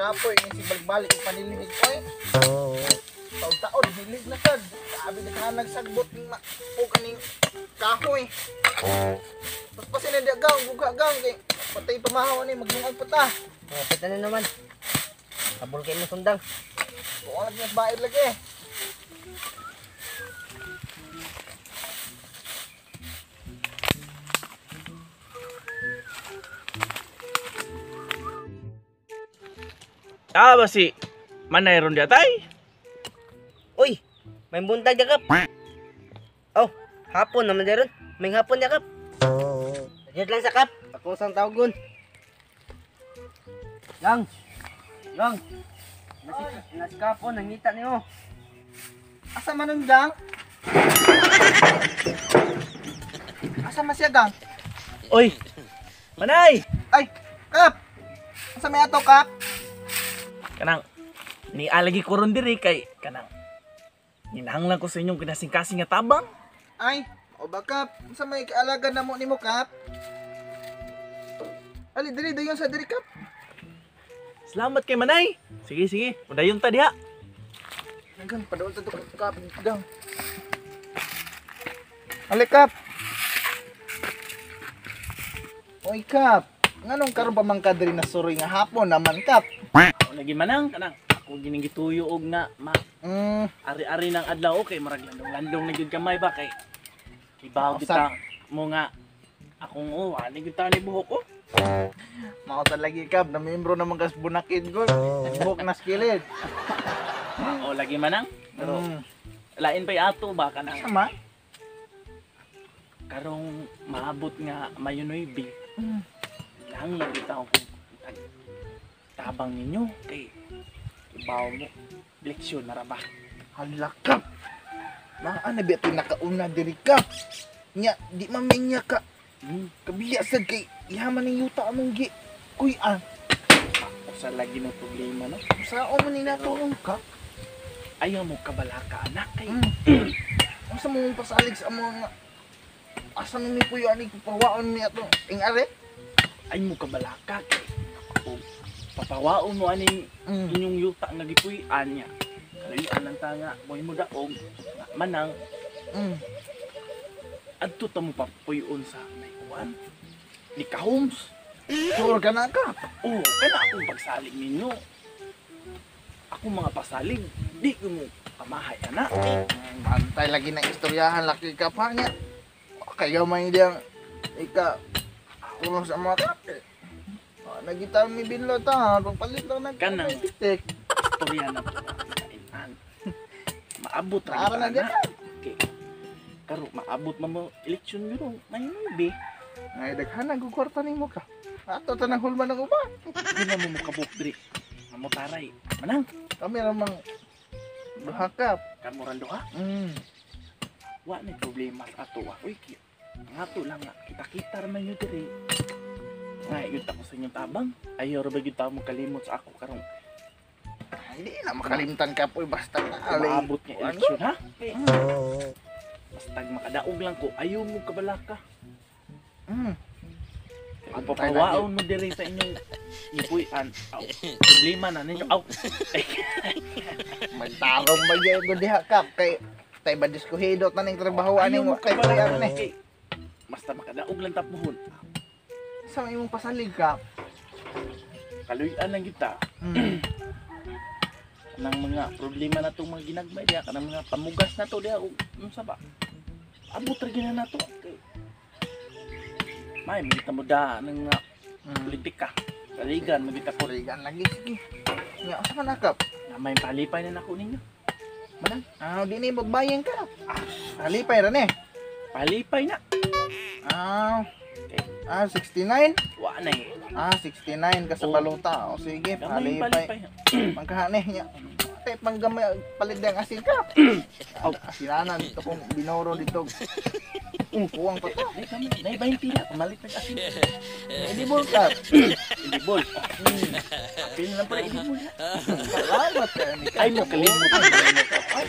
Kapoy ni si balik-balik yung panilihig ko eh. Taon-taon, hilig na sad. Sabi na ka nagsagbot ng o kaning kahoy. Paspasin na di gang, buga gang. Kay patay pamahaw ni, maglungag pa ta. Kapit na naman. Kabul kayo mo sundang. Buka lang mas baid lagi eh. Ah, ba si Manay ron di atay? Uy! May buntag yakap. Oh, hapon naman meron. May hapon yakap. Diyan lang sa kap. Ako sang tawagon. Yang. Yang. Nasi nasi kapon nangita niyo. Asa man nun gang? Asa man siya gang? Oy! Manay! Ay, Kap! Asa may ato, Kap? Kanang nialagi ko ron diri kay kanang ninahanglan ko sa inyong kinasingkasing nga tabang. Ay, o ba, Kap? Asa may kaalaga na mo nimo, Kap? Ali, diri, dayon sa diri, Kap. Salamat kay Manay. Sige, sige. Mudayon ta diha. Gang, padaol ta to, Kap. Gang. Ali, Kap. Oy, Kap. Nganong karon pa man ka diri na suroy nga hapon naman, Kap? O lagi manang kanang ako gining gituyo og nga ma ari-ari ng adlaw okay marag landong-landong na gyud kamay ba kay ibaw kita mo nga akong oh ani gyud ta ni buhok oh. Mao lagi, Kap. Na membro naman kas bunakid ko. Buhok na skillet. O lagi manang pero lain pa'y ato ba kanang Sama? Karong maabot nga Mayo 9 lang lang kita kung tabang ninyo kay ibaw mo leksyon na ra ba. Hala, Kap. Naa na ba ito'y nakauna diri, Kap? Nya, di maminya ka. Kabiya sad kay yaman ng yuta among gi. Kuy ah, Usa lagi ng problema no. Sao man ni natulong ka? Ayaw mo kabalaka anak kay Unsa mo mong pasalig sa among nga asa man mi puyo ani pawaon ni ato ing are? Ay mo kabalaka kay o papawaon mo aning inyong yuta nga gipuy-an niya. Kalayuan lang ta nga moy mo daog nga manang adto ta mo papuy-on sa may kuan ni Kahoms. Sure ka na ka. Oo, kana akong pagsalig ninyo. Ako mga pasalig, di ko mo pamahay ana. Bantay lagi ng istoryahan laki ka pa niya. Kaya may diyang ika tulong sa mga kape. Ah, nagita mi binlo ta, pagpalit lang nag Kanang. Pitik. Istorya na to. Kainan. Maabot ra Naara na kita, diyan. ana. Okay. Karo maabot man mo eleksyon yun, may nubi. Ay daghan ang kwarta nimo ka. Ato tanang hulman ng uban. Di na mo mukabok diri. Mamutaray. Manang, Kami ra mang duha ka. kamuran duha. Wa na problema sa ato. Wa. Uy, nga to lang nga. Kita-kita ra man yun diri. Nga, yun ta ko sa inyong tabang. Ayaw ra ba yun ta mo kalimot sa ako karong Hindi na makalimtan ka po basta na alay. maabot nga eleksyon ha? Basta makadaog lang ko, ayaw mo kabalaka. Kung papawaon mo diri sa inyong ipuy-an, aw, problema na ninyo. Aw. Magtarong ba gyud ko diha kap kay tay ba diskuhido taning trabaho ani Ayaw mo kay kabalaka kuya ni. kay basta makadaog lang tapuhon. Sa imong pasalig ka. Kaluy-an lang kita nang mga problema na itong mga ginagmay diha kanang mga pamugas na to diha ug unsa ba abot ra gyud na nato kay may magita mo da ng mga politika kaligan magita ko Purigan lagi sige. Nya asa man na kap? na may palipay na nako ninyo. Manang Ah, di ni magbayan ka. Ah, halipay ra ni. Palipay na. Ah. Okay. Ah, 69? Wa na eh. Ah, 69 ka sa Oh. balota. O sige, Gamay palipay. palipay na. Pangkahane nya. Tay panggamay palit ang asin ka. Aw. Asinanan dito kong binoro dito. Kuwang pa to. Nay kami, nay 20 na pamalit nag asin. Edibol ka. Idibol. Apil na pala idibol. Salamat ka ni. Ay mo kalimot. Ay,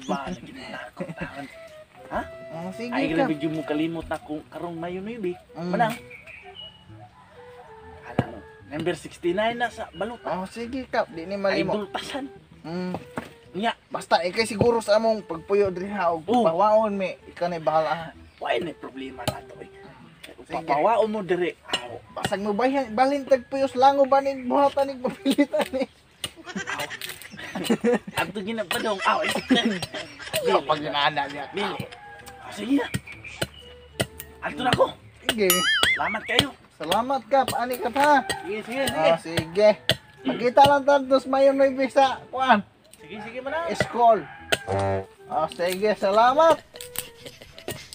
ba lagi na ako taon. Oh, sige Ay ka. grabe gyud mo kalimot na kung karong Mayo 9. Mm. Manang. Alam mo, Number 69 na sa balota. Oh, sige kap, di ni malimo. Idol tasan. Nya, Basta ikay siguro sa among pagpuyo diri ha og Oh. pawaon mi, ikaw na bahala ha. why na problema na to eh. Sige. Papawaon mo dire. Aw, Basag mo bayan, balin tagpuyos lango ba ni buhatan ni papilitan ni. adto ginapadong. Aw, eh. Di pag ginana niya. Dili. Ah, sige na. Adto na ko. Sige. Salamat kayo. Salamat kap, ani kap ha. Sige, sige, sige. Oh, sige. Magkita lang tantos mayon may bisa kuan. Sige, sige manang. School. Oh, sige, salamat.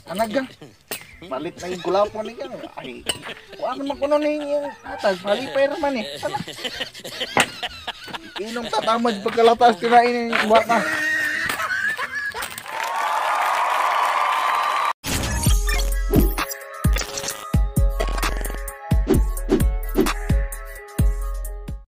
Anagang. Palit na yung gulapo ni kang. Ay, kuan naman kuno ni yung hatag. Palipay raman eh. Tala. Inom tatamad pagkalatas tirain yung buhat na.